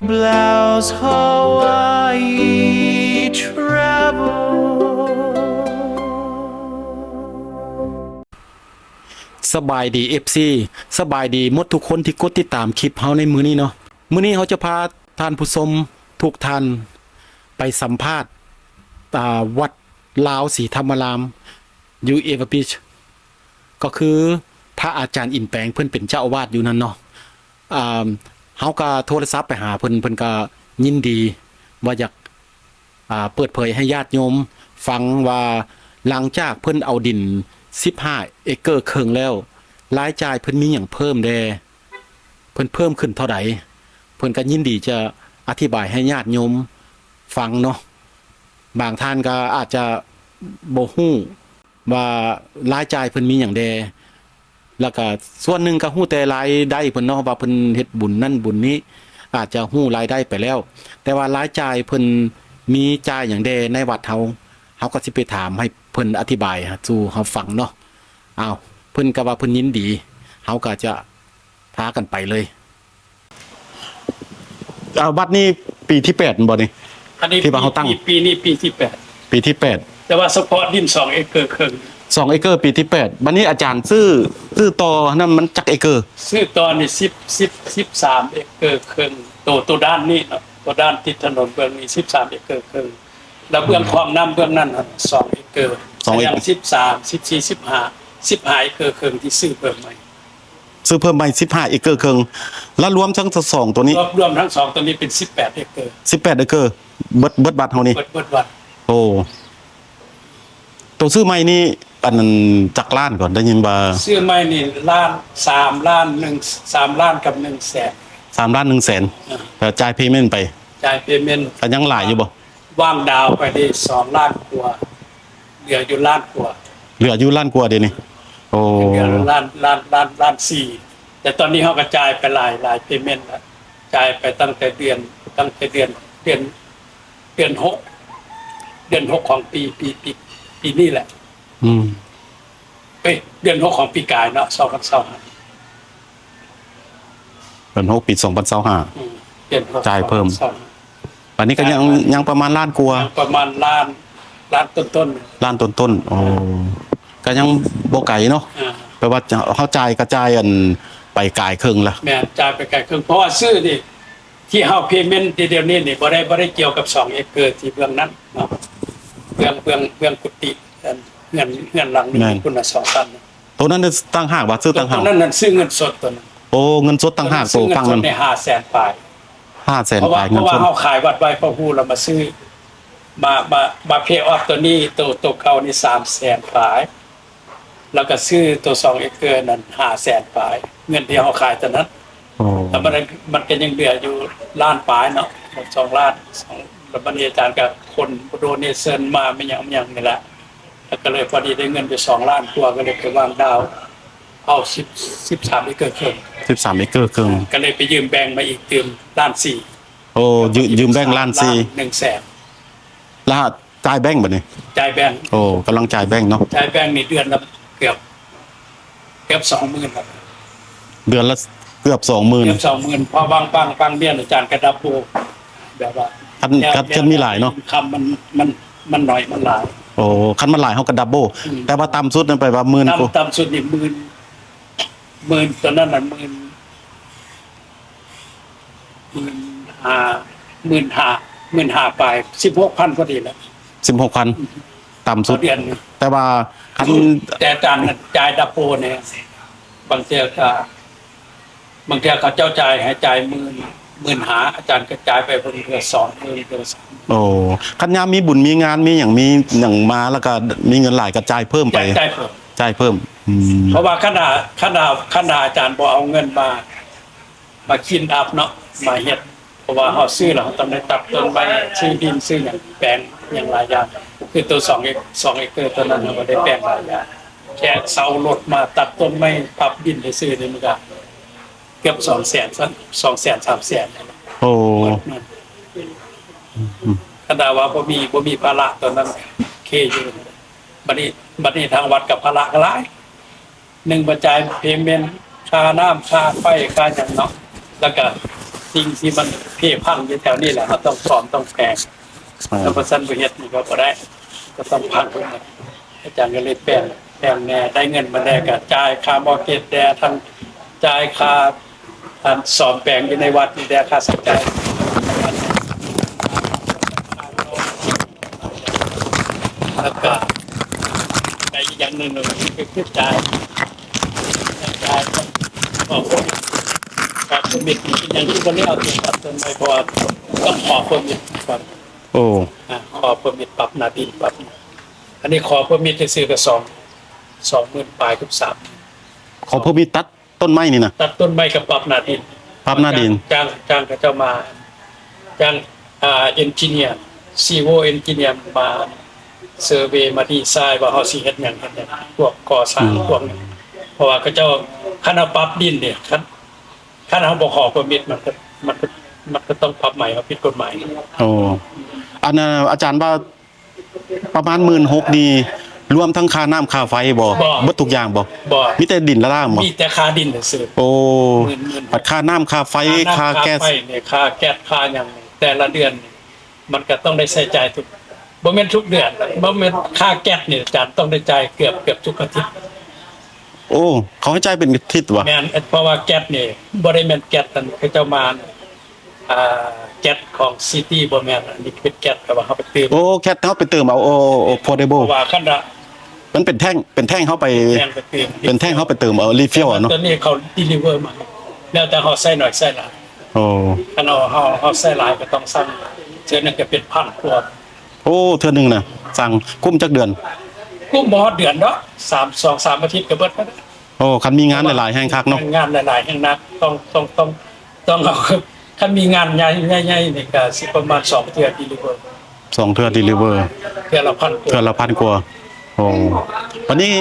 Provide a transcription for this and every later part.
Blouse Hawaii Travel. ສະບາຍດີ ເອັຟຊີ ສະບາຍດີໝົດທຸກຄົນທີ່ກົດຕິດຕາມຄລິບເຮົາໃນມື້ນີ້ເນາະ. ມື້ນີ້ເຮົາຈະພາທ່ານຜູ້ຊົມທຸກທ່ານໄປສຳພາດ ອ່າ ວັດລາວສີທຳມະລາມ ຢູ່ Ever Beach ກໍຄືພະອາຈານອິນແປງ ເພິ່ນເປັນເຈົ້າອາວາດຢູ່ນັ້ນເນາະ. ອ່າ ເຮົາກໍໂທລະສັບໄປຫາເພິ່ນ ເພິ່ນກໍຍິນດີວ່າຢາກ ອ່າ ເປີດເຜີຍໃຫ້ຍາດໂຍມຟັງວ່າ ຫຼັງຈາກເພິ່ນເອົາດິນສິບຫ້າເອເກີເຄິ່ງແລ້ວ ລາຍຈ່າຍເພິ່ນມີຫຍັງເພີ່ມແດ່ ເພິ່ນເພີ່ມຂຶ້ນເທົ່າໃດ ເພິ່ນກໍຍິນດີຈະອະທິບາຍໃຫ້ຍາດໂຍມຟັງເນາະ. ບາງທ່ານກໍອາດຈະບໍ່ຮູ້ວ່າລາຍຈ່າຍເພິ່ນມີຫຍັງແດ່ ແລ້ວກະສ່ວນໜຶ່ງກໍຮູ້ແຕ່ລາຍໄດ້ເພິ່ນເນາະ ວ່າເພິ່ນເຮັດບຸນນັ້ນບຸນນີ້ ອາດຈະຮູ້ລາຍໄດ້ໄປແລ້ວ ແຕ່ວ່າລາຍຈ່າຍເພິ່ນມີຈ່າຍຫຍັງແດ່ໃນວັດເຮົາ ເຮົາກໍຊິໄປຖາມໃຫ້ເພິ່ນອະທິບາຍສູ່ເຮົາຟັງເນາະ. ອ້າວ ເພິ່ນກໍວ່າເພິ່ນຍິນດີ ເຮົາກໍຈະພາກັນໄປເລີຍ. ອ່າ ວັດນີ້ປີທີແປດແມ່ນບໍ່ນີ້? ອັນນີ້ ທີ່ວ່າເຮົາຕັ້ງ ປີ ປີນີ້ປີທີແປດ ປີທີແປດ ແຕ່ວ່າສະເພາະດິນສອງເອເກີເຄິ່ງ ສອງເອເກີ ປີທີແປດ. ບັດນີ້ອາຈານຊື້ ຊື້ຕໍ່ນັ້ນມັນຈັກເອເກີ? ຊື້ຕໍ່ນີ້ສິບ ສິບ ສິບສາມເອເກີເຄິ່ງ ໂຕ ໂຕດ້ານນີ້ເນາະ ໂຕດ້ານຕິດຖະໜົນເບື້ອງນີ້ສິບສາມເອເກີເຄິ່ງ ແລ້ວເບື້ອງຂອງນ້ຳເບື້ອງນັ້ນສອງເອເກີ ສອງເອເກີ ແລ້ວຍັງສິບສາມ ສິບສີ່ ສິບຫ້າ ສິບຫ້າເອເກີເຄິ່ງທີ່ຊື້ເພີ່ມໃໝ່. ຊື້ເພີ່ມໃໝ່ສິບຫ້າເອເກີເຄິ່ງ ແລ້ວລວມທັງສອງໂຕນີ້ ລວມ ລວມທັງສອງໂຕນີ້ເປັນສິບແປດເອເກີ ສິບແປດເອເກີ ເບິດ ເບິດວັດເຮົານີ້ ເບິດ ເບິດວັດ. ໂອ້ ໂຕຊື້ໃໝ່ນີ້ ອັນນັ້ນຈັກລ້ານກ່ອນ ໄດ້ຍິນວ່າ ຊື້ໃໝ່ນີ້ລ້ານ ສາມລ້ານໜຶ່ງ ສາມລ້ານກັບໜຶ່ງແສນ ສາມລ້ານໜຶ່ງແສນ ອ່າ ແລ້ວຈ່າຍ payment ໄປ ຈ່າຍ payment ກໍຍັງຫຼາຍຢູ່ບໍ່? ວາງດາວໄປໄດ້ສອງລ້ານກວ່າ ເຫຼືອຢູ່ລ້ານກວ່າ ເຫຼືອຢູ່ລ້ານກວ່າເດນີ້. ໂອ້ ເຫຼືອລ້ານ ລ້ານ ລ້ານ ລ້ານສີ່ ແຕ່ຕອນນີ້ເຮົາກໍຈ່າຍໄປຫຼາຍ ຫຼາຍ payment ລະ ຈ່າຍໄປຕັ້ງແຕ່ເດືອນ ຕັ້ງແຕ່ເດືອນ ເດືອນ ເດືອນຫົກ ເດືອນຫົກຂອງປີ ປີ ປີ ປີນີ້ແຫຼະ. ອືມ ເອີຍ ເດືອນຫົກຂອງປີກາຍເນາະ ສອງພັນຊາວຫ້າ ເດືອນຫົກ ປີສອງພັນຊາວຫ້າ ອືມ ເດືອນຫົກ ຈ່າຍເພີ່ມ ສອງພັນຊາວຫ້າ ບັດນີ້ກໍຍັງ ຈ່າຍໄປ ຍັງປະມານລ້ານກວ່າ ຍັງປະມານລ້ານ ລ້ານຕົ້ນໆ ລ້ານຕົ້ນໆ. ໂອ້ ກໍຍັງບໍ່ໄກເນາະ ອ່າ ແປວ່າເຮົາຈ່າຍ ກະຈ່າຍອັນໄປກາຍເຄິ່ງລະ ແມ່ນ ຈ່າຍໄປກາຍເຄິ່ງ ເພາະວ່າຊື້ນີ້ ທີ່ເຮົາ payment ດຽວນີ້ນີ້ ບໍ່ໄດ້ ບໍ່ໄດ້ກ່ຽວກັບສອງເອເກີທີ່ເບື້ອງນັ້ນເນາະ ເບື້ອງ ເບື້ອງ ເບື້ອງກຸຕິ ອັນເຮືອນ ເຮືອນຫຼັງໜຶ່ງ ແມ່ນ ພຸ້ນນະ ສອງຊັ້ນ. ໂຕນັ້ນຕ່າງຫາກວ່າ ຊື້ຕ່າງຫາກ ໂຕນັ້ນນັ້ນຊື້ເງິນສົດໂຕນັ້ນ. ໂອ້ ເງິນສົດຕ່າງຫາກ ໂຕຝັ່ງນັ້ນ ຊື້ເງິນສົດໃນຫ້າແສນປາຍ ຫ້າແສນປາຍ ເພາະວ່າ ເງິນສົດ ເພາະວ່າເຮົາຂາຍວັດໄວ້ພະຫູ ແລ້ວມາຊື້ ມາ ມາ ມາ pay off ໂຕນີ້ ໂຕ ໂຕເກົ່ານີ້ສາມແສນປາຍ ແລ້ວກໍຊື້ໂຕສອງເອເກີນັ້ນຫ້າແສນປາຍ ເງິນທີ່ເຮົາຂາຍຕອນນັ້ນ. ໂອ້ ແລ້ວມັນ ມັນກໍຍັງເຫຼືອຢູ່ລ້ານປາຍເນາະ ສອງລ້ານ ສອງ ແລ້ວບັດນີ້ອາຈານກໍຄົນ donation ມາ ແມ່ນຫຍັງ ແມ່ນຫຍັງນີ້ແຫຼະ ແລ້ວກໍເລີຍພໍດີໄດ້ເງິນຢູ່ສອງລ້ານກວ່າ ກໍເລີຍໄປວາງດາວເອົາສິບ ສິບສາມເອເກີເຄິ່ງ ສິບສາມເອເກີເຄິ່ງ ກໍເລີຍໄປຢືມແບງມາອີກຕື່ມລ້ານສີ່. ໂອ້ ຢືມ ຢືມແບງລ້ານສີ່ ໜຶ່ງແສນ ລະ ຈ່າຍແບງບັດນີ້ ຈ່າຍແບງ ໂອ້ ກຳລັງຈ່າຍແບງເນາະ ຈ່າຍແບງນີ້ເດືອນລະເກືອບ ເກືອບສອງໝື່ນແລ້ວ ເດືອນລະເກືອບສອງໝື່ນ ເກືອບສອງໝື່ນ ເພາະບາງ ບາງ ບາງເດືອນອາຈານກໍດັບເບິນ ແບບວ່າ ຄັນ ແນວ ຄັນ ແນວ ຄັນມີຫຼາຍເນາະ ອິນຄຳມັນ ມັນ ມັນໜ້ອຍ ມັນຫຼາຍ. ໂອ້ ຄັນມັນຫຼາຍເຮົາກໍດັບເບິນ ອືມ ແຕ່ວ່າຕ່ຳສຸດນັ້ນໄປວ່າໝື່ນ ຕ່ຳ ກວ່າ ຕ່ຳສຸດນີ້ໝື່ນ ໝື່ນ ຕອນນັ້ນນະ ໝື່ນ ໝື່ນຫ້າ ໝື່ນຫ້າ ໝື່ນຫ້າປາຍ ສິບຫົກພັນພໍດີແຫຼະ ສິບຫົກພັນ ອືມ ຕ່ຳສຸດ ຕໍ່ເດືອນ ແຕ່ວ່າຄັນ ແຕ່ອາຈານຈ່າຍດັບເບິນແດ່ ບາງເທື່ອກໍ ບາງເທື່ອເຂົາເຈົ້າຈ່າຍໃຫ້ ຈ່າຍໝື່ນ ໝື່ນຫ້າ ອາຈານກໍຈ່າຍໄປເພິ່ນເທື່ອສອງໝື່ນ ເທື່ອສາມໝື່ນ. ໂອ້ ຄັນຍາມມີບຸນມີງານ ມີຫຍັງ ມີຫຍັງມາ ແລ້ວກໍມີເງິນຫຼາຍກໍຈ່າຍເພີ່ມໄປ ຈ່າຍ ຈ່າຍເພີ່ມ ຈ່າຍເພີ່ມ ອືມ ເພາະວ່າຄັນຖ້າ ຄັນຖ້າ ຄັນຖ້າອາຈານບໍ່ເອົາເງິນມາ ມາ clean up ເນາະ ມາເຮັດ ເພາະວ່າເຮົາຊື້ແລ້ວ ເຮົາຕ້ອງໄດ້ຕັດຕົ້ນໄມ້ ຊື້ດິນ ຊື້ຫຍັງ ແປງຫຍັງຫຼາຍຢ່າງ ຄືໂຕສອງເອກ ສອງເອເກີໂຕນັ້ນ ເຮົາກໍໄດ້ແປງຫຼາຍຢ່າງ ແຄ່ເຊົ່າລົດມາຕັດຕົ້ນໄມ້ ປັບດິນຊື່ໆ ນີ້ມັນກໍເກືອບສອງແສນ ສອງແສນ ສາມແສນ. ໂອ້ ຄັນຖ້າວ່າບໍ່ມີ ບໍ່ມີພາລະຕອນນັ້ນ ໂອເຄຢູ່ ບັດນີ້ ບັດນີ້ທາງວັດກໍພາລະກໍຫຼາຍ ໜຶ່ງ ບໍ່ຈ່າຍ payment ຄ່ານ້ຳ ຄ່າໄຟ ຄ່າຫຍັງເນາະ ແລ້ວກະ ສິ່ງທີ່ມັນເພພັງຢູ່ແຖວນີ້ແຫຼະ ເຮົາຕ້ອງສ້ອມຕ້ອງແປງ. ຖ້າບໍ່ຊັ້ນບໍ່ເຮັດນີ້ກໍບໍ່ໄດ້ ກໍຕ້ອງພັງເບິດ. ອາຈານກໍເລີຍແປງ ແປງແດ່ ໄດ້ເງິນມາແດ່ກໍຈ່າຍຄ່າມໍເກັດແດ່ ທັງຈ່າຍຄ່າ ອັນ ສ້ອມແປງຢູ່ໃນວັດນີ້ແດ່ ຄ່າໃຊ້ຈ່າຍ ແລ້ວກໍໄດ້ອີກຢ່າງໜຶ່ງກໍຄືຈ່າຍ ຈ່າຍ ຂໍເປີມິດ ຂໍເປີມິດ ເປັນຫຍັງຄືບໍ່ແລ້ວ ຕັດຕົ້ນໄມ້ ເພາະວ່າຕ້ອງຂໍເປີມິດກ່ອນ. ໂອ້ ອາ ຂໍເປີມິດປັບໜ້າດິນປັບ ອັນນີ້ຂໍເປີມິດຊື່ໆກໍສອງ ສອງໝື່ນປາຍເກືອບສາມ ຂໍເປີມິດຕັດຕົ້ນໄມ້ນີ້ນະ? ຕັດຕົ້ນໄມ້ກັບປັບໜ້າດິນ ປັບໜ້າດິນ ຈ້າງ ຈ້າງ ຈ້າງເຂົາເຈົ້າມາ ຈ້າງ ອ່າ ເອັນຈິເນຍ ຊີວິວເອັນຈິເນຍ ມາເຊີເວ ມາດີໄຊນ໌ວ່າເຮົາຊິເຮັດຫຍັງ ເຮັດຫຍັງ ພວກກໍ່ສ້າງ ອືມ ພວກນີ້ ເພາະວ່າເຂົາເຈົ້າ ຄັນເຮົາປັບດິນນີ້ ຄັນ ຄັນເຮົາບໍ່ຂໍເປີມິດ ມັນກໍ ມັນກໍ ມັນກໍຕ້ອງປັບໃໝ ເຮົາຜິດກົດໝາຍ. ໂອ້ ອັນ ອາຈານວ່າ ປະມານໝື່ນຫົກນີ້ ລວມທັງຄ່ານ້ຳຄ່າໄຟບໍ່? ບໍ່ ເບິດທຸກຢ່າງບໍ່? ບໍ່ ມີແຕ່ດິນລະລ່າງບໍ່? ມີແຕ່ຄ່າດິນຊື່ໆ. ໂອ້ ໝື່ນ ໝື່ນຫົກ ບັດຄ່ານ້ຳຄ່າໄຟ ຄ່ານ້ຳ ຄ່າແກັສ ຄ່າໄຟນີ້ ຄ່າແກັສ ຄ່າຫຍັງ ແຕ່ລະເດືອນນີ້ ມັນກໍຕ້ອງໄດ້ໃຊ້ຈ່າຍທຸກ ບໍ່ແມ່ນທຸກເດືອນ ບໍ່ແມ່ນ ຄ່າແກັສນີ້ ອາຈານຕ້ອງໄດ້ຈ່າຍເກືອບ ເກືອບທຸກອາທິດ. ໂອ້ ເຂົາໃຫ້ຈ່າຍເປັນອາທິດຫວາ? ແມ່ນ ເພາະວ່າແກັສນີ້ ບໍ່ໄດ້ແມ່ນແກັສອັນເຂົາເຈົ້າມາ ອ່າ ແກັສຂອງຊິຕີ ບໍ່ແມ່ນ ອັນນີ້ເປັນແກັສ ແຕ່ວ່າເຮົາໄປຕື່ມ. ໂອ້ ແກັສເຮົາໄປຕື່ມເອົາ. ໂອ້ ໂອ້ ພໍເດເບິ້ນ ເພາະວ່າຄັນວ່າ ມັນເປັນແທ່ງ ເປັນແທ່ງເຮົາໄປ ແທ່ງໄປຕື່ມ ເປັນແທ່ງເຮົາໄປຕື່ມເອົາ ຣີຟິວເອົາເນາະ. ຕົວນີ້ເຂົາດີລີເວີມາ ແລ້ວແຕ່ເຮົາໃຊ້ໜ້ອຍໃຊ້ຫຼາຍ. ໂອ້ ຄັນເຮົາ ເຮົາ ເຮົາໃຊ້ຫຼາຍກໍຕ້ອງສັ່ງ ເທື່ອໜຶ່ງກໍເປັນພັນກວ່າ. ໂອ້ ເທື່ອໜຶ່ງນະ ສັ່ງ ກຸ້ມຈັກເດືອນ? ກຸ້ມບໍ່ຮອດເດືອນດອກ ສາມ ສອງສາມອາທິດກໍເບິດແລ້ວ. ໂອ້ ຄັນມີງານຫຼາຍໆແຮ່ງຄັກເນາະ. ງານຫຼາຍໆແຮ່ງໜັກ ຕ້ອງ ຕ້ອງ ຕ້ອງ ຕ້ອງເອົາ ຄັນມີງານໃຫຍ່ ໃຫຍ່ໆນີ້ກໍຊິປະມານສອງເທື່ອດີລີເວີ ສອງເທື່ອດີລີເວີ ເທື່ອລະພັນກວ່າ ເທື່ອລະພັນກວ່າ. ໂອ້ ບັດນີ້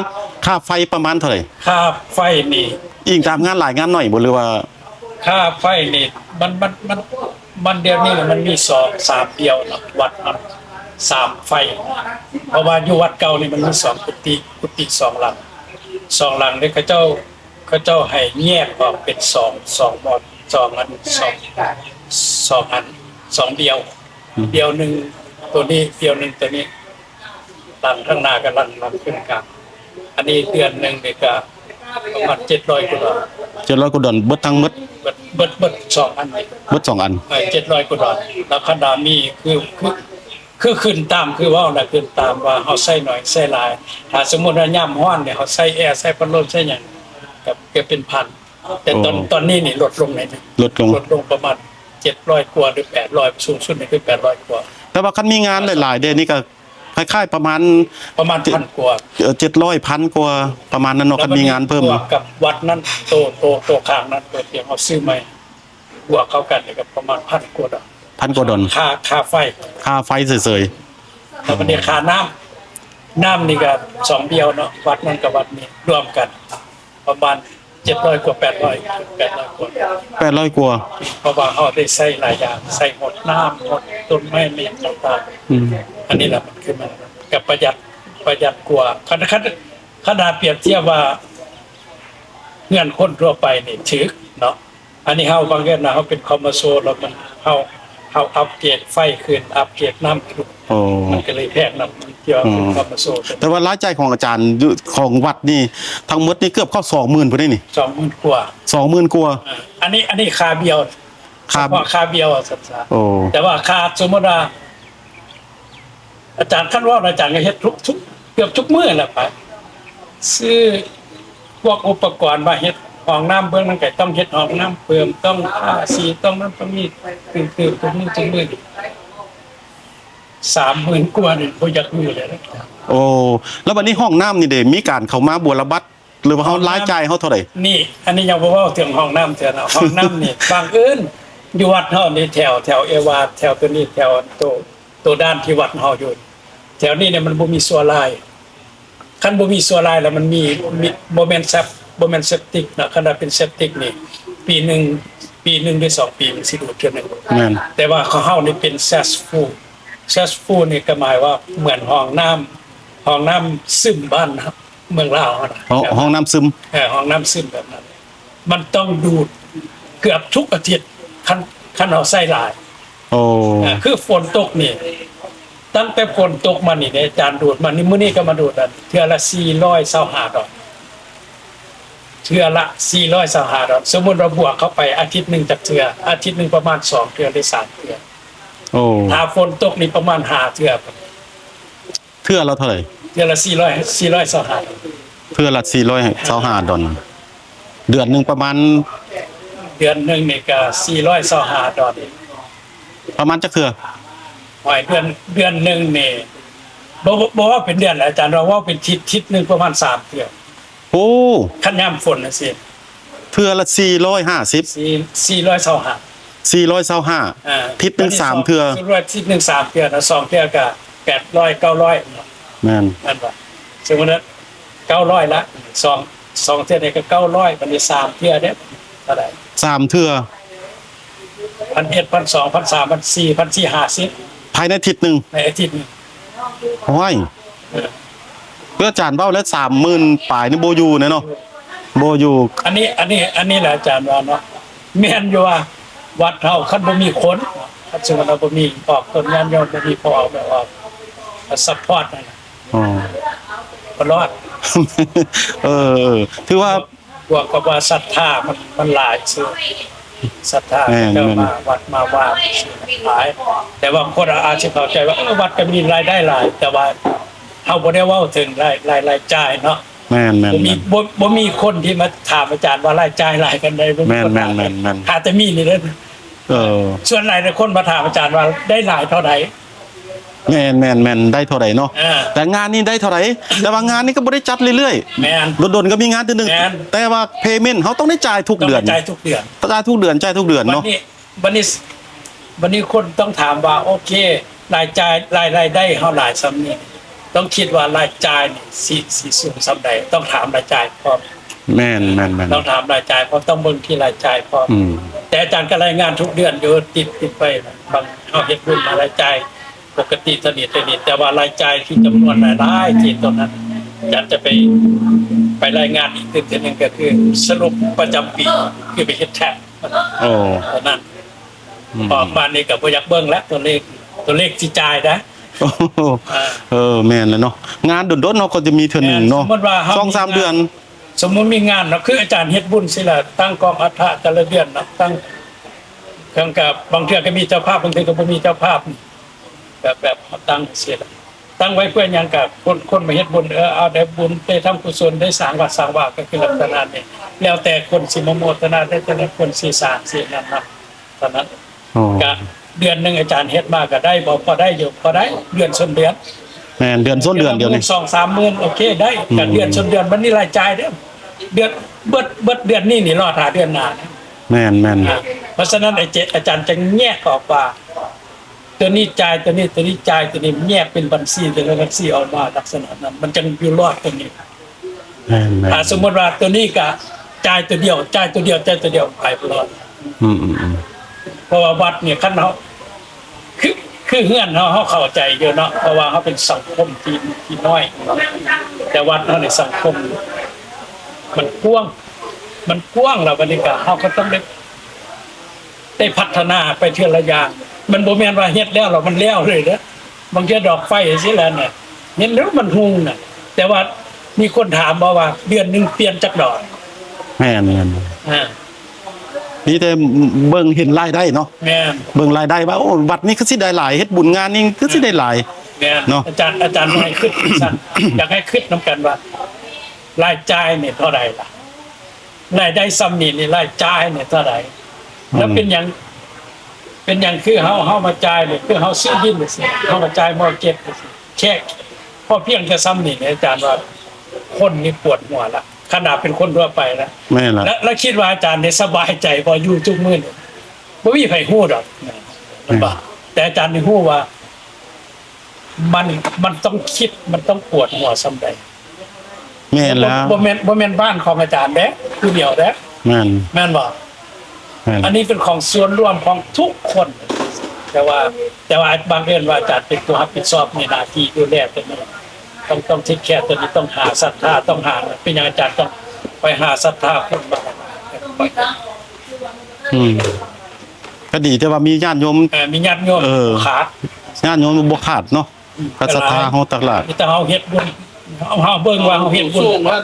ຄ່າໄຟປະມານເທົ່າໃດ? ຄ່າໄຟນີ້ ອີງຕາມງານຫຼາຍງານໜ້ອຍບໍ່ ຫຼືວ່າ? ຄ່າໄຟນີ້ ມັນ ມັນ ມັນ ມັນດຽວນີ້ມັນມີສອງສາມດຽວເນາະ ວັດມັນສາມໄຟ ເພາະວ່າຢູ່ວັດເກົ່ານີ້ມັນມີສອງກຸຕິ ກຸຕິສອງຫຼັງ ສອງຫຼັງນີ້ເຂົາເຈົ້າ ເຂົາເຈົ້າໃຫ້ແຍກອອກເປັນສອງ ສອງໝໍ ສອງອັນ ສອງ ສອງອັນ ສອງດຽວ ອືມ ດຽວໜຶ່ງໂຕນີ້ ດຽວໜຶ່ງໂຕນີ້ ຫຼັງທາງໜ້າກັບຫຼັງ ຫຼັງຂຶ້ນກາງ ອັນນີ້ເດືອນໜຶ່ງນີ້ກະປະມານເຈັດຮ້ອຍກວ່າດອນ ເຈັດຮ້ອຍກວ່າດອນ ເບິດທັງໝົດ ເບິດ ເບິດ ເບິດສອງອັນນີ້ ເບິດສອງອັນ ເອີ ເຈັດຮ້ອຍກວ່າດອນ ແລ້ວຄັນວ່າມີຄື ຄື ຄືຂຶ້ນຕາມ ຄືເວົ້ານະ ຂຶ້ນຕາມວ່າເຮົາໃຊ້ໜ້ອຍໃຊ້ຫຼາຍ ຖ້າສົມມຸດວ່າຍາມຮ້ອນນີ້ ເຮົາໃຊ້ແອ ໃຊ້ພັດລົມ ໃຊ້ຫຍັງ ກະ ກະເປັນພັນ ແຕ່ຕອນ ໂອ້ ຕອນນີ້ນີ້ລົດລົງໜ້ອຍໜຶ່ງ ລົດລົງ ລົດລົງປະມານເຈັດຮ້ອຍກວ່າ ຫຼື ແປດຮ້ອຍ ສູງສຸດນີ້ຄືແປດຮ້ອຍກວ່າ. ແຕ່ວ່າຄັນມີງານຫຼາຍໆເດ ນີ້ກະຄ້າຍໆປະມານ ປະມານພັນກວ່າ ເອີ ເຈັດຮ້ອຍ ພັນກວ່າ ປະມານນັ້ນເນາະ ຄັນມີງານເພີ່ມ ບວກກັບວັດນັ້ນ ໂຕ ໂຕ ໂຕຂ້າງນັ້ນ ໂຕທີ່ເຮົາຊື້ໃໝ່ ບວກເຂົ້າກັນນີ້ກໍປະມານພັນກວ່າດອນ ພັນກວ່າດອນ ຄ່າ ຄ່າໄຟ ຄ່າໄຟເສີຍໆ ແລ້ວບັດນີ້ຄ່ານ້ຳ ນ້ຳນີ້ກໍສອງດຽວເນາະ ວັດນັ້ນກັບວັດນີ້ລວມກັນປະມານເຈັດຮ້ອຍກວ່າ ແປດຮ້ອຍ ແປດຮ້ອຍກວ່າ ແປດຮ້ອຍກວ່າ ເພາະວ່າເຮົາໄດ້ໃຊ້ຫຼາຍຢ່າງ ໃຊ້ຫົດນ້ຳ ຫົດຕົ້ນໄມ້ ແມ່ນຫຍັງຕ່າງໆ ອືມ ອັນນີ້ລະມັນຄືມັນກໍປະຢັດ ປະຢັດກວ່າ ຄັນ ຄັນ ຄັນຖ້າປຽບທຽບວ່າເຮືອນຄົນທົ່ວໄປນີ້ຖືກເນາະ ອັນນີ້ເຮົາບັງເອີນວ່າເຮົາເປັນຄອມເມີຊຽວ ແລ້ວມັນ ເຮົາ ເຮົາອັບເກຣດໄຟຂຶ້ນ ອັບເກຣດນ້ຳຂຶ້ນ ໂອ້ ມັນກໍເລີຍແພງນຳທີ່ວ່າເປັນ ອືມ ຄອມເມີຊຽວ. ແຕ່ວ່າລາຍຈ່າຍຂອງອາຈານຢູ່ ຂອງວັດນີ້ ທັງໝົດນີ້ເກືອບເຂົ້າສອງໝື່ນພຸ້ນເດ້ນີ້ ສອງໝື່ນກວ່າ ສອງໝື່ນກວ່າ ເອີ ອັນນີ້ ອັນນີ້ຄ່າບ່ຽວ ຄ່າ ສະເພາະຄ່າບ່ຽວວ່າຊັ້ນຊະ ໂອ້ ແຕ່ວ່າຄ່າ ສົມມຸດວ່າ ອາຈານ ຄັນເວົ້ານະ ອາຈານກໍເຮັດທຸກ ທຸກ ເກືອບທຸກມື້ແຫຼະ ໄປຊື້ພວກອຸປະກອນມາເຮັດຫ້ອງນ້ຳ ເບື້ອງນັ້ນກໍຕ້ອງເຮັດຫ້ອງນ້ຳເພີ່ມ ຕ້ອງທາສີ ຕ້ອງນັ້ນຕ້ອງນີ້ ຕື່ມໆ ທຸກມື້ ທຸກມື້ ສາມໝື່ນກວ່ານີ້ບໍ່ຢາກຢູ່ເລີຍນະ. ໂອ້ ແລ້ວບັດນີ້ຫ້ອງນ້ຳນີ້ເດ ມີການເຂົ້າມາບົວລະບັດ ຫຼືວ່າເຮົາ ຫ້ອງນ້ຳ ລາຍຈ່າຍເຮົາເທົ່າໃດ? ນີ້ ອັນນີ້ຍັງບໍ່ເວົ້າເຖິງຫ້ອງນ້ຳເທື່ອເນາະ ຫ້ອງນ້ຳນີ້ ບັງເອີນຢູ່ວັດເຮົານີ້ ແຖວ ແຖວເອວາ ແຖວໂຕນີ້ ແຖວໂຕ ໂຕດ້ານທີ່ວັດເຮົາຢູ່ ແຖວນີ້ນີ້ມັນບໍ່ມີຊໍລາຍ ຄັນບໍ່ມີຊໍລາຍແລ້ວມັນມີ ມີ ບໍ່ແມ່ນເຊັບ ບໍ່ແມ່ນເຊັບຕິກເນາະ ຄັນວ່າເປັນເຊັບຕິກນີ້ ປີໜຶ່ງ ປີໜຶ່ງຫຼືສອງປີມັນຊິດູດເທື່ອໜຶ່ງ ແມ່ນ ແຕ່ວ່າຂອງເຮົານີ້ເປັນເຊັສຟູ ເຊັສຟູນີ້ກໍໝາຍວ່າເໝືອນຫ້ອງນ້ຳ ຫ້ອງນ້ຳຊຶມບ້ານເມືອງລາວເຮົານະ ຫ້ອງ ຫ້ອງນ້ຳຊຶມ ເອີ ຫ້ອງນ້ຳຊຶມແບບນັ້ນ ມັນຕ້ອງດູດເກືອບທຸກອາທິດ ຄັນ ຄັນເຮົາໃຊ້ຫຼາຍ. ໂອ້ ເອີ ຄືຝົນຕົກນີ້ ຕັ້ງແຕ່ຝົນຕົກມານີ້ເດ້ ອາຈານດູດມານີ້ ມື້ນີ້ກໍມາດູດອັນເທື່ອລະສີ່ຮ້ອຍຊາວຫ້າດອນ ເທື່ອລະສີ່ຮ້ອຍຊາວຫ້າດອນ. ສົມມຸດວ່າບວກເຂົ້າໄປອາທິດໜຶ່ງຈັກເທື່ອ? ອາທິດໜຶ່ງປະມານສອງເທື່ອ ຫຼື ສາມເທື່ອ. ໂອ້ ຖ້າຝົນຕົກນີ້ປະມານຫ້າເທື່ອ. ເທື່ອລະເທົ່າໃດ? ເທື່ອລະສີ່ຮ້ອຍ ສີ່ຮ້ອຍຊາວຫ້າ ເທື່ອລະສີ່ຮ້ອຍຊາວຫ້າດອນ. ເດືອນໜຶ່ງປະມານ ເດືອນໜຶ່ງນີ້ກໍສີ່ຮ້ອຍຊາວຫ້າດອນ. ປະມານຈັກເທື່ອ? ໂອ້ຍ ເດືອນ ເດືອນໜຶ່ງນີ້ ບໍ່ ບໍ່ ບໍ່ເວົ້າເປັນເດືອນ ອາຈານ ເວົ້າເປັນທິດ ທິດໜຶ່ງປະມານສາມເທື່ອ. ໂອ້ ຄັນຍາມຝົນຈັ່ງຊີ້ ເທື່ອລະສີ່ຮ້ອຍຫ້າສິບ ສີ່ ສີ່ຮ້ອຍຊາວຫ້າ ສີ່ຮ້ອຍຊາວຫ້າ ອ່າ ທິດໜຶ່ງສາມເທື່ອ ສົມມຸດວ່າທິດໜຶ່ງສາມເທື່ອນະ ສອງເທື່ອກະແປດຮ້ອຍ ເກົ້າຮ້ອຍເນາະ. ແມ່ນ ແມ່ນບໍ່? ສົມມຸດວ່າເກົ້າຮ້ອຍລະ ສອງ ສອງເທື່ອນີ້ກໍເກົ້າຮ້ອຍ ບັດນີ້ສາມເທື່ອເດ້ ເທົ່າໃດ? ສາມເທື່ອ ພັນເອັດ ພັນສອງ ພັນສາມ ພັນສີ່ ພັນສີ່ ຫ້າສິບ ພາຍໃນທິດໜຶ່ງ ໃນອາທິດໜຶ່ງ. ໂອ້ຍ ເອີ ຄືອາຈານເວົ້າແລ້ວ ສາມໝື່ນປາຍນີ້ບໍ່ຢູ່ແນ່ເນາະ ບໍ່ຢູ່. ອັນນີ້ ອັນນີ້ ອັນນີ້ແຫຼະອາຈານວ່າເນາະ ແມ່ນຢູ່ວ່າວັດເຮົາຄັນບໍ່ມີຄົນ ຄັນສົມມຸດວ່າບໍ່ມີອອກຕົ້ນຍາດໂຍມ ບໍ່ມີພໍ່ອອກແມ່ອອກ ຊັບພອດນັ້ນ ອໍ ບໍ່ລອດ. ເອີ ເອີ ຖືວ່າ ບວກກັບວ່າສັດທາມັນ ມັນຫຼາຍຊື່ ສັດທາ ແມ່ນ ເຈົ້າ ແມ່ນ ມາວັດມາວາຫຼາຍ ແຕ່ວ່າຄົນອາດຊິເຂົ້າໃຈວ່າ ເອີ ວັດກໍມີລາຍໄດ້ຫຼາຍ ແຕ່ວ່າເຮົາບໍ່ໄດ້ເວົ້າເຖິງລາຍ ລາຍ ລາຍຈ່າຍເນາະ. ແມ່ນໆໆ ບໍ່ມີ ບໍ່ ບໍ່ມີຄົນທີ່ມາຖາມອາຈານວ່າລາຍຈ່າຍຫຼາຍປານໃດ ບໍ່ມີຄົນຖາມ. ແມ່ນໆໆໆ ຖ້າແຕ່ມີນີ້ເດີ ເອີ ສ່ວນຫຼາຍແຕ່ຄົນມາຖາມອາຈານວ່າໄດ້ຫຼາຍເທົ່າໃດ. ແມ່ນໆໆ ໄດ້ເທົ່າໃດເນາະ ເອີ ແຕ່ງານນີ້ໄດ້ເທົ່າໃດ ແຕ່ວ່າງານນີ້ກໍບໍ່ໄດ້ຈັດເລື້ອຍໆ ແມ່ນ ດົນໆກໍມີງານເທື່ອໜຶ່ງ ແມ່ນ ແຕ່ວ່າ payment ເຮົາຕ້ອງໄດ້ຈ່າຍທຸກເດືອນ ຕ້ອງໄດ້ຈ່າຍທຸກເດືອນ ຈ່າຍທຸກເດືອນ ຈ່າຍທຸກເດືອນເນາະ. ບັດນີ້ ບັດນີ້ ບັດນີ້ຄົນຕ້ອງຖາມວ່າ ໂອເຄ ລາຍຈ່າຍ ລາຍ ລາຍໄດ້ເຮົາຫຼາຍສ່ຳນີ້ ຕ້ອງຄິດວ່າລາຍຈ່າຍນີ້ຊິ ຊິສູງສ່ຳໃດ ຕ້ອງຖາມລາຍຈ່າຍພ້ອມ. ແມ່ນໆໆ ຕ້ອງຖາມລາຍຈ່າຍພ້ອມ ຕ້ອງເບິ່ງທີ່ລາຍຈ່າຍພ້ອມ ອືມ ແຕ່ອາຈານກໍລາຍງານທຸກເດືອນຢູ່ ຕິດ ຕິດໄວ້ ບາງ ເຮົາເຮັດບຸນມາລາຍຈ່າຍ ປົກກະຕິເທົ່ານີ້ເທົ່ານີ້ ແຕ່ວ່າລາຍຈ່າຍທີ່ຈຳນວນຫຼາຍໆ ທີ່ຕົວນັ້ນ ອາຈານຈະໄປ ໄປລາຍງານອີກຕື່ມເທື່ອໜຶ່ງ ກໍຄືສະຫຼຸບປະຈຳປີ ຄືໄປເຮັດແທັກ ໂອ້ ຕົວນັ້ນ ອືມ ອອກມານີ້ກໍບໍ່ຢາກເບິ່ງແລ້ວ ຕົວເລກ ຕົວເລກທີ່ຈ່າຍນະ. ໂອ້ ເອີ ແມ່ນແລ້ວເນາະ ງານດົນໆເຮົາກໍຈະມີເທື່ອໜຶ່ງເນາະ ແມ່ນ ສົມມຸດວ່າເຮົາ ສອງສາມເດືອນ ສົມມຸດມີງານເນາະ ຄືອາຈານເຮັດບຸນຊີ້ລະ ຕັ້ງກອງອັດຖະແຕ່ລະເດືອນເນາະ ຕັ້ງ ເຊິ່ງກໍບາງເທື່ອກໍມີເຈົ້າພາບ ບາງເທື່ອກໍບໍ່ມີເຈົ້າພາບ ແບບ ແບບເຮົາຕັ້ງຊີ້ລະ ຕັ້ງໄວ້ເພື່ອຫຍັງ ກໍຄົນ ຄົນມາເຮັດບຸນ ເອີ ເອົາໄດ້ບຸນ ໄດ້ທຳກຸສົນ ໄດ້ສ້າງວັດສ້າງວາ ກໍຄືລັກສະນະນີ້ ແລ້ວແຕ່ຄົນຊິມາໂມທະນາ ແລ້ວແຕ່ຄົນຊິສ້າງ ຊິນັ້ນນຳ ເທົ່ານັ້ນ. ອໍ ກະເດືອນໜຶ່ງອາຈານເຮັດມາກະໄດ້ບໍ່ ພໍໄດ້ຢູ່ ພໍໄດ້ ເດືອນຊົນເດືອນ. ແມ່ນ ເດືອນຊົນເດືອນດຽວນີ້ ສອງສາມໝື່ນ ໂອເຄ ໄດ້ ອືມ ກະເດືອນຊົນເດືອນ ບັດນີ້ລາຍຈ່າຍເດ້ ເດືອນ ເບິດ ເບິດເດືອນນີ້ນີ້ ລໍຖ້າເດືອນໜ້າ. ແມ່ນໆ ອາ ເພາະສະນັ້ນ ອາຈານ ອາຈານຈຶ່ງແຍກອອກວ່າ ຕົວນີ້ຈ່າຍ ຕົວນີ້ ຕົວນີ້ຈ່າຍ ຕົວນີ້ແຍກເປັນບັນຊີ ແຕ່ລະບັນຊີອອກມາລັກສະນະນັ້ນ ມັນຈັ່ງຢູ່ລອດຕົວນີ້. ແມ່ນໆ ຖ້າສົມມຸດວ່າຕົວນີ້ກະຈ່າຍຕົວດຽວ ຈ່າຍຕົວດຽວ ຈ່າຍຕົວດຽວ ໄປບໍ່ລອດ. ອືມໆ ເພາະວ່າວັດນີ້ ຄັນເຮົາ ຄື ຄືເຮືອນເຮົາ ເຮົາເຂົ້າໃຈຢູ່ເນາະ ເພາະວ່າເຮົາເປັນສັງຄົມທີ່ ທີ່ນ້ອຍເນາະ ແຕ່ວັດເຮົານີ້ສັງຄົມມັນກວ້າງ ມັນກວ້າງ ແລ້ວບັດນີ້ກະເຮົາກໍຕ້ອງໄດ້ ໄດ້ພັດທະນາໄປເທື່ອລະຢ່າງ ມັນບໍ່ແມ່ນວ່າເຮັດແລ້ວ ແລ້ວມັນແລ້ວເລີຍເດີ້. ບາງເທື່ອດອກໄຟຊີ້ແຫຼະນະ ເຫັນແລ້ວມັນຮຸ່ງນະ ແຕ່ວ່າມີຄົນຖາມບໍ່ວ່າເດືອນໜຶ່ງປ່ຽນຈັກດອກ? ແມ່ນໆ ອາ ມີແຕ່ເບິ່ງເຫັນລາຍໄດ້ເນາະ. ແມ່ນ ເບິ່ງລາຍໄດ້ວ່າ ໂອ້ ວັດນີ້ຄືຊິໄດ້ຫຼາຍ ເຮັດບຸນງານນີ້ຄືຊິໄດ້ຫຼາຍ. ແມ່ນ ເນາະ ອາຈານ ອາຈານໃຫ້ຄິດຊັ້ນ ຢາກໃຫ້ຄິດນຳກັນວ່າລາຍຈ່າຍນີ້ເທົ່າໃດລະ? ລາຍໄດ້ສ່ຳນີ້ນີ້ ລາຍຈ່າຍນີ້ເທົ່າໃດ? ອືມ ແລ້ວເປັນຫຍັງ ເປັນຫຍັງຄືເຮົາ ເຮົາມາຈ່າຍນີ້ ຄືເຮົາຊື້ດິນຈັ່ງຊີ້ ເຮົາມາຈ່າຍມໍເກັດຈັ່ງຊີ້ ແຄ່ພໍພຽງແຕ່ສ່ຳນີ້ ອາຈານວ່າຄົນນີ້ປວດຫົວລະ ຂະໜາດເປັນຄົນທົ່ວໄປນະ. ແມ່ນລະ ແລ້ວ ແລ້ວຄິດວ່າອາຈານນີ້ສະບາຍໃຈບໍ່ ຢູ່ທຸກມື້ນີ້ ບໍ່ມີໃຜຮູ້ດອກ ແມ່ນບໍ່? ແຕ່ອາຈານນີ້ຮູ້ວ່າ ມັນ ມັນຕ້ອງຄິດ ມັນຕ້ອງປວດຫົວສ່ຳໃດ. ແມ່ນແລ້ວ ບໍ່ ບໍ່ແມ່ນ ບໍ່ແມ່ນບ້ານຂອງອາຈານເດ້ ຜູ້ດຽວເດ້. ແມ່ນ ແມ່ນບໍ່? ແມ່ນ ອັນນີ້ເປັນຂອງສ່ວນລວມຂອງທຸກຄົນ ແຕ່ວ່າ ແຕ່ວ່າບັງເອີນວ່າອາຈານເປັນຜູ້ຮັບຜິດຊອບໃນໜ້າທີ່ດູແລຕົວນີ້ ຕ້ອງ ຕ້ອງເທກແຄຕົວນີ້ ຕ້ອງຫາສັດທາ ຕ້ອງຫາ ເປັນຫຍັງອາຈານຕ້ອງໄປຫາສັດທາຄົນມາ ອືມ ກໍດີແຕ່ວ່າມີຍາດໂຍມ ເອີ ມີຍາດໂຍມ ເອີ ຂາດ ຍາດໂຍມບໍ່ຂາດເນາະ ອືມ ກໍສັດທາເຮົາຕັກຫຼາຍ ມີແຕ່ເຮົາເຮັດບຸນ ເຮົາ ເຮົາເບິ່ງວ່າເຮົາເຮັດບຸນ ສູງວ່າ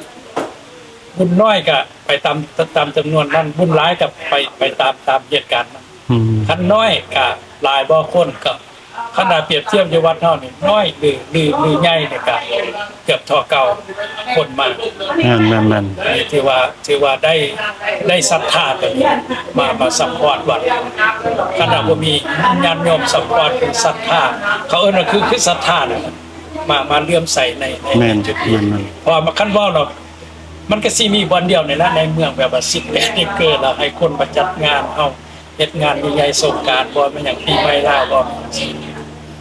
ບຸນນ້ອຍກໍໄປຕາມ ຕາມຈຳນວນມັນ ບຸນຫຼາຍກໍໄປ ໄປຕາມ ຕາມເຫດການມັນ ອືມ ຄັນນ້ອຍກໍຫຼາຍບໍ່ຄົນກໍ ຄັນວ່າປຽບທຽບຢູ່ວັດເຮົານີ້ ນ້ອຍ ຫຼື ຫຼື ຫຼືໃຫຍ່ນີ້ກະເກືອບທໍ່ເກົ່າ ຄົນມາ ແມ່ນໆໆ ນີ້ຖືວ່າ ຖືວ່າໄດ້ ໄດ້ສັດທາຕົວນີ້ມາ ມາຊັບພອດວັດ ຄັນວ່າບໍ່ມີຍາດໂຍມຊັບພອດ ຫຼືສັດທາ ເຂົາເອີ້ນວ່າຄື ຄືສັດທານະ ມາ ມາເຫຼື້ອມໃສໃນ ໃນ ແມ່ນ ໃນຈຸດນີ້ ແມ່ນໆ ເພາະວ່າຄັນເວົ້າແລ້ວ ມັນກໍຊິມີບ່ອນດຽວນີ້ແຫຼະ ໃນເມືອງແບບວ່າສິບແປດເອເກີ ແລ້ວໃຫ້ຄົນມາຈັດງານ ເຮົາເຮັດງານໃຫຍ່ໆ ສົງການບໍ່ ແມ່ນຫຍັງ ປີໃໝ່ລາວບໍ່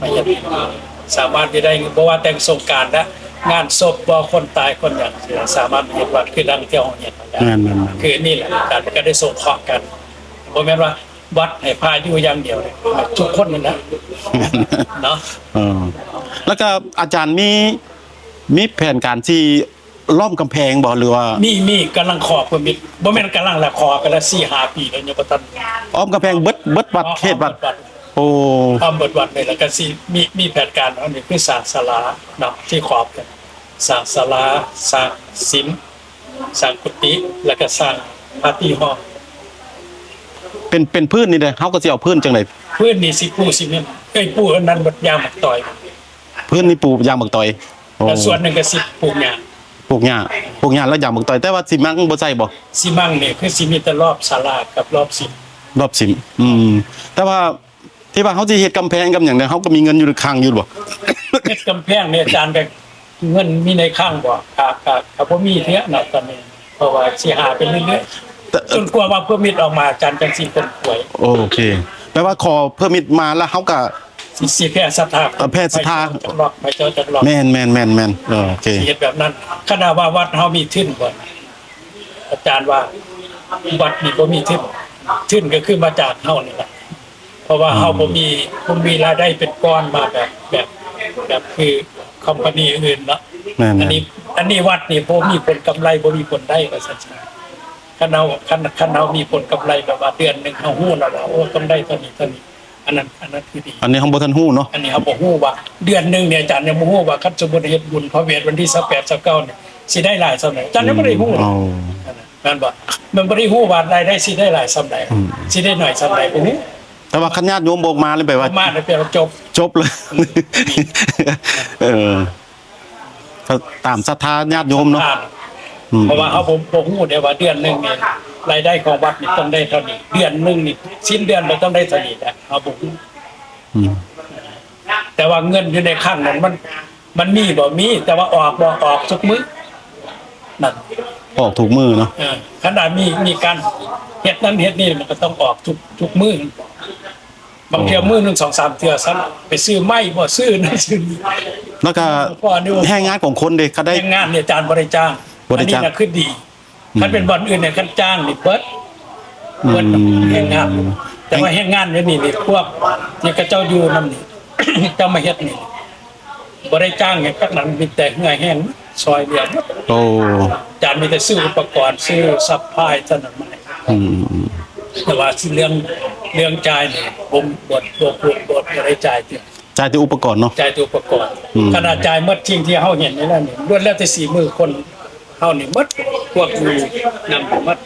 ມາເຮັດ ສາມາດທີ່ໄດ້ ບໍ່ວ່າແຕ່ງສົງການ ແລະ ງານສົບບໍ່ ຄົນຕາຍຄົນຫຍັງ ສາມາດເຮັດວັດ ຄືດັ່ງທີ່ເຮົາເຮັດ ແມ່ນໆໆ ຄືນີ້ແຫຼະ ການ ການໄດ້ສົງເຄາະກັນ ບໍ່ແມ່ນວ່າວັດໃຫ້ພະຢູ່ຢ່າງດຽວ ໃຫ້ທຸກຄົນນັ້ນແຫຼະ ເນາະ ເອີ ແລ້ວກໍອາຈານມີ ມີແຜນການທີ່ ລ້ອມກຳແພງບໍ່ ຫຼືວ່າ ມີ ມີ ກຳລັງຂໍເພີມິດ ບໍ່ແມ່ນກຳລັງລະ ຂໍໄປລະສີ່ຫ້າປີແລ້ວ ຍັງບໍ່ທັນ ອ້ອມກຳແພງເບິດ ເບິດວັດ ເຂດວັດ ອ້ອມເບິດວັດ ໂອ້ ອ້ອມເບິດວັດເລີຍ ແລ້ວກໍຊິມີ ມີແຜນການເຮົານີ້ ຄືສ້າງສາລາເນາະ ທີ່ຂອບກັນ ສ້າງສາລາ ສ້າງສິມ ສ້າງກຸຕິ ແລ້ວກໍສ້າງພາຕີຮອລ ເປັນ ເປັນພື້ນນີ້ເດ້ ເຮົາກໍຊິເອົາພື້ນຈັ່ງໃດ? ພື້ນນີ້ຊິປູຊີເມັນ ເອີຍ ປູອັນນັ້ນໝົດ ຢາງໝາກຕອຍ ພື້ນນີ້ປູຢາງໝາກຕອຍ ໂອ້ ແລ້ວສ່ວນໜຶ່ງກໍຊິປູກຫຍ້າ ປູກຫຍ້າ ປູກຫຍ້າແລ້ວຢາງໝາກຕອຍ ແຕ່ວ່າຊີມັງບໍ່ໃສ່ບໍ່? ຊີມັງນີ້ຄືຊິມີແຕ່ລອບສາລາກັບລອບສິມ ລອບສິມ ອືມ ແຕ່ວ່າທີ່ວ່າເຮົາຊິເຮັດກຳແພງກັບຫຍັງເນຍ ເຮົາກໍມີເງິນຢູ່ໃນຄັງຢູ່ບໍ່? ເຮັດກຳແພງນີ້ອາຈານກໍເງິນມີໃນຄັງບໍ່? ກໍ ກໍ ກໍບໍ່ມີເທື່ອເນາະຕອນນີ້ ເພາະວ່າຊິຫາໄປເລື້ອຍໆ ແຕ່ ຈົນກວ່າວ່າເພີມິດອອກມາ ອາຈານຈັ່ງຊິຄົ້ນຄວ້າ ໂອເຄ ແປວ່າຂໍເພີມິດມາແລ້ວເຮົາກໍ ຊິ ຊິແຜ່ສັດທາ ເອີ ແຜ່ສັດທາ ຈັກລັອກ ໃຜເຈົ້າຈັກລັອກ ແມ່ນໆໆໆ ເອີ ໂອເຄ ຊິເຮັດແບບນັ້ນ ຄັນວ່າວັດເຮົາມີທຶນບໍ່ ອາຈານວ່າວັດນີ້ບໍ່ມີທຶນ ທຶນກໍຄືມາຈາກເຮົານີ້ແຫຼະ ເພາະວ່າເຮົາ ອືມ ບໍ່ມີ ບໍ່ມີລາຍໄດ້ເປັນກ້ອນມາແບບ ແບບ ແບບຄືຄອມພານີອື່ນເນາະ ແມ່ນໆ ອັນນີ້ ອັນນີ້ວັດນີ້ບໍ່ມີຜົນກຳໄລ ບໍ່ມີຜົນໄດ້ວ່າຊັ້ນຊະ ຄັນເຮົາ ຄັນ ຄັນເຮົາມີຜົນກຳໄລແບບວ່າເດືອນໜຶ່ງເຮົາຮູ້ແລ້ວວ່າ ໂອ້ ກຳໄລເທົ່ານີ້ເທົ່ານີ້ ອັນນັ້ນ ອັນນັ້ນຄືດີ ອັນນີ້ເຮົາບໍ່ທັນຮູ້ເນາະ ອັນນີ້ເຮົາບໍ່ຮູ້ວ່າເດືອນໜຶ່ງນີ້ ອາຈານຍັງບໍ່ຮູ້ວ່າ ຄັນສົມມຸດເຮັດບຸນພະເວດວັນທີຊາວແປດ ຊາວເກົ້ານີ້ ຊິໄດ້ຫຼາຍສ່ຳໃດ ອາຈານຍັງບໍ່ໄດ້ຮູ້ ອືມ ແມ່ນບໍ່ ມັນບໍ່ໄດ້ຮູ້ວ່າລາຍໄດ້ຊິໄດ້ຫຼາຍສ່ຳໃດ ອືມ ຊິໄດ້ໜ້ອຍສ່ຳໃດ ບໍ່ຮູ້ ແຕ່ວ່າຄັນຍາດໂຍມບອກມາແລ້ວແປວ່າ ມາແລ້ວແປວ່າຈົບ ຈົບເລີຍ ເອີ ຕາມສັດທາຍາດໂຍມເນາະ ອືມ ເພາະວ່າເຮົາບໍ່ ບໍ່ຮູ້ເດ້ວ່າເດືອນໜຶ່ງນີ້ ລາຍໄດ້ຂອງວັດນີ້ຕ້ອງໄດ້ເທົ່ານີ້ ເດືອນໜຶ່ງນີ້ ສິ້ນເດືອນກໍຕ້ອງໄດ້ເທົ່ານີ້ແຫຼະ ເຮົາບໍ່ຮູ້ ອືມ ແຕ່ວ່າເງິນຢູ່ໃນຄັງນັ້ນ ມັນ ມັນມີບໍ່? ມີ ແຕ່ວ່າອອກບໍ່? ອອກທຸກມື້ ນັ້ນ ອອກທຸກມື້ເນາະ ເອີ ຄັນວ່າມີ ມີການເຮັດນັ້ນເຮັດນີ້ ມັນກໍຕ້ອງອອກທຸກ ທຸກມື້ ບາງເທື່ອ ໂອ້ ມື້ໜຶ່ງສອງສາມເທື່ອຊ້ຳ ໄປຊື້ໄມ້ບໍ່ ຊື້ນັ້ນຊື້ນີ້ ແລ້ວກໍ ພໍຢູ່ ແຮງງານຂອງຄົນເດ້ ກໍໄດ້ ແຮງງານນີ້ອາຈານບໍ່ໄດ້ຈ້າງ ບໍ່ໄດ້ຈ້າງ ອັນນີ້ນະຄືດີ ອືມ ຄັນເປັນບ່ອນອື່ນນີ້ ຄັນຈ້າງນີ້ເບິດ ອືມ ເບິດແຮງງານ ແຕ່ວ່າແຮງງານຢູ່ນີ້ນີ້ ພວກທີ່ເຂົາເຈົ້າຢູ່ນຳນີ້ ເຈົ້າມາເຮັດນີ້ ບໍ່ໄດ້ຈ້າງຫຍັງຈັກໜັງ ມີແຕ່ເຫື່ອແຮງຊ່ອຍເຫຼືອໝົດ ໂອ້ ອາຈານມີແຕ່ຊື້ອຸປະກອນ ຊື້ຊັບພາຍເທົ່ານັ້ນມາໃຫ້ ອືມ ແຕ່ວ່າຊິເລື່ອງ ເລື່ອງຈ່າຍນີ້ ບໍ່ ບໍ່ ບໍ່ ບໍ່ ບໍ່ໄດ້ຈ່າຍເທື່ອ ຈ່າຍແຕ່ອຸປະກອນເນາະ ຈ່າຍແຕ່ອຸປະກອນ ອືມ ຂະໜາດຈ່າຍໝົດ ສິ່ງທີ່ເຮົາເຫັນນີ້ແຫຼະນີ້ ລ້ວນແລ້ວແຕ່ສີມືຄົນເຮົານີ້ໝົດ ພວກຢູ່ນຳໝົດ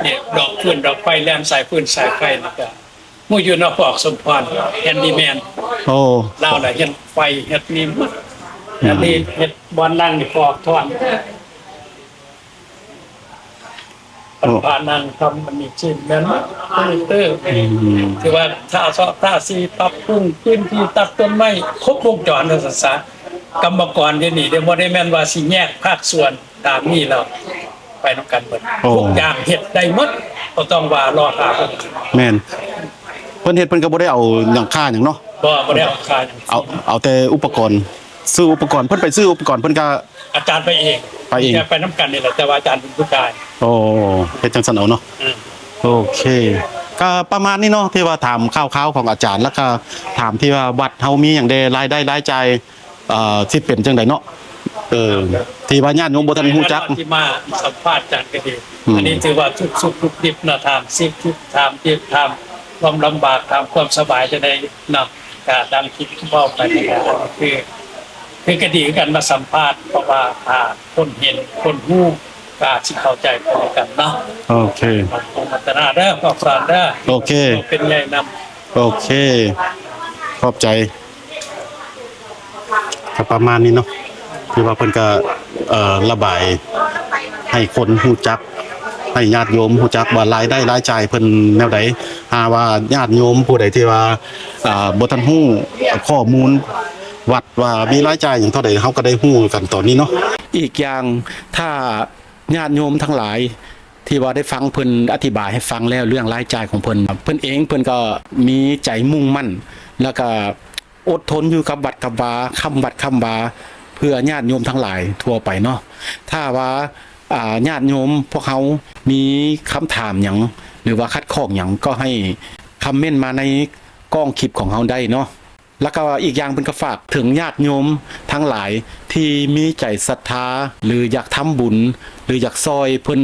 ນີ້ ດອກຟືນດອກໄຟ ແລ່ນສາຍຟືນສາຍໄຟນີ້ກະ ໝູ່ຢູ່ນະຄອນສົມພອນ ແຮນດີແມນ ໂອ້ ລາວລະເຮັດໄຟເຮັດນີ້ໝົດ ອືມ ອັນນີ້ເຮັດບ່ອນນັ່ງນີ້ກໍຖອນ ໂອ້ ພັນພານັ່ງທຳອັນນີ້ຊີ້ນແມ່ນໝົດ ເຕີ ອືມ ຖືວ່າທາເສາະທາສີ ປັບປຸງພື້ນທີ່ ຕັດຕົ້ນໄມ້ ຄົບວົງຈອນວ່າຊັ້ນຊະ ກຳມະກອນດຽວນີ້ເດ້ ບໍ່ໄດ້ແມ່ນວ່າຊິແຍກພາກສ່ວນ ຕາມນີ້ແລ້ວໄປນຳກັນເບິດ ໂອ້ ທຸກຢ່າງເຮັດໄດ້ໝົດ ບໍ່ຕ້ອງວ່າລໍຖ້າເພິ່ນ ແມ່ນ ເພິ່ນເຮັດເພິ່ນກໍບໍ່ໄດ້ເອົາຫຍັງຄ່າຫຍັງເນາະ ບໍ່ ບໍ່ໄດ້ເອົາຄ່າຫຍັງ ເອົາ ເອົາແຕ່ອຸປະກອນ ຊື້ອຸປະກອນ ເພິ່ນໄປຊື້ອຸປະກອນ ເພິ່ນກໍ ອາຈານໄປເອງ ໄປເອງ ແຕ່ໄປນຳກັນນີ້ແຫຼະ ແຕ່ວ່າອາຈານເປັນຜູ້ຈ່າຍ ໂອ້ ເຮັດຈັ່ງຊັ້ນເອົາເນາະ ອືມ ໂອເຄ ກໍປະມານນີ້ເນາະ ທີ່ວ່າຖາມຂ່າວໆຂອງອາຈານ ແລ້ວກໍຖາມທີ່ວ່າວັດເຮົາມີຫຍັງແດ່ ລາຍໄດ້ລາຍຈ່າຍ ເອີ ຊິເປັນຈັ່ງໃດເນາະ ເອີ ທີ່ວ່າຍາດໂຍມບໍ່ທັນຮູ້ຈັກ ທີ່ມາສຳພາດອາຈານກໍດີ ອືມ ອັນນີ້ຖືວ່າທຸກສຸກທຸກດິບເນາະ ຖາມສິກທຸກ ຖາມດິບ ຖາມ ຄວາມລຳບາກ ຖາມຄວາມສະບາຍຈັ່ງໃດເນາະ ກະດັ່ງທີ່ເວົ້າໄປນີ້ແຫຼະ ຄື ຄືກະດີຄືກັນມາສຳພາດ ເພາະວ່າຖ້າຄົນເຫັນຄົນຮູ້ ກະຊິເຂົ້າໃຈກັນເນາະ. ໂອເຄ ອະນຸໂມທະນາເດີ ພວກສານເດີ. ໂອເຄ ເປັນໃຫຍ່ນຳ. ໂອເຄ ຂອບໃຈ. ກໍປະມານນີ້ເນາະ ຄືວ່າເພິ່ນກໍ ເອີ ລະບາຍໃຫ້ຄົນຮູ້ຈັກ ໃຫ້ຍາດໂຍມຮູ້ຈັກວ່າລາຍໄດ້ລາຍຈ່າຍເພິ່ນແນວໃດ. ຫາວ່າຍາດໂຍມຜູ້ໃດທີ່ວ່າ ອ່າ ບໍ່ທັນຮູ້ຂໍ້ມູນວັດວ່າມີລາຍຈ່າຍຫຍັງເທົ່າໃດ ເຮົາກໍໄດ້ຮູ້ກັນຕອນນີ້ເນາະ. ອີກຢ່າງ ຖ້າຍາດໂຍມທັງຫຼາຍທີ່ວ່າໄດ້ຟັງເພິ່ນອະທິບາຍໃຫ້ຟັງແລ້ວ ເລື່ອງລາຍຈ່າຍຂອງເພິ່ນ ເພິ່ນເອງເພິ່ນກໍມີໃຈມຸ່ງໝັ້ນ ແລ້ວກໍ ອົດທົນຢູ່ກັບວັດກັບວາ ຄ້ຳວັດຄ້ຳວາ ເພື່ອຍາດໂຍມທັງຫຼາຍທົ່ວໄປເນາະ. ຖ້າວ່າ ອາ ຍາດໂຍມພວກເຮົາມີຄຳຖາມຫຍັງ ຫຼືວ່າຂັດຂ້ອງຫຍັງ ກໍໃຫ້ຄອມເມັນມາໃນກ້ອງຄລິບຂອງເຮົາໄດ້ເນາະ. ແລ້ວກໍອີກຢ່າງເພິ່ນກໍຝາກເຖິງຍາດໂຍມທັງຫຼາຍທີ່ມີໃຈສັດທາ ຫຼືຢາກທຳບຸນ ຫຼືຢາກຊ່ອຍເພິ່ນ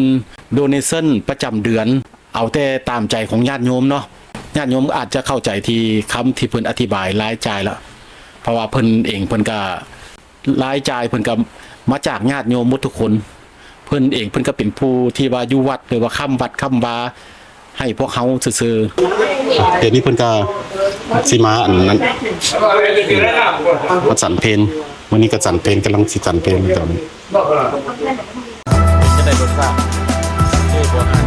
ໂດເນເຊິນ ປະຈຳເດືອນ. ເອົາແຕ່ຕາມໃຈຂອງຍາດໂຍມເນາະ ຍາດໂຍມອາດຈະເຂົ້າໃຈທີ່ຄຳທີ່ເພິ່ນອະທິບາຍລາຍຈ່າຍລະ ເພາະວ່າເພິ່ນເອງເພິ່ນກະ ລາຍຈ່າຍເພິ່ນກະມາຈາກຍາດໂຍມໝົດທຸກຄົນ ເພິ່ນເອງເພິ່ນກະເປັນຜູ້ທີ່ວ່າຢູ່ວັດ ຫຼືວ່າຄ້ຳວັດຄ້ຳວາໃຫ້ພວກເຮົາຊື່ໆ. ດຽວນີ້ເພິ່ນກະຊິມາອັນນັ້ນ ມາສັນເພນ ມື້ນີ້ກະສັນເພນ ກຳລັງຊິສັນເພນຕອນນີ້. ເປັນຈັ່ງໃດລົດຊາດ? ເອີ ບໍ່ທັນ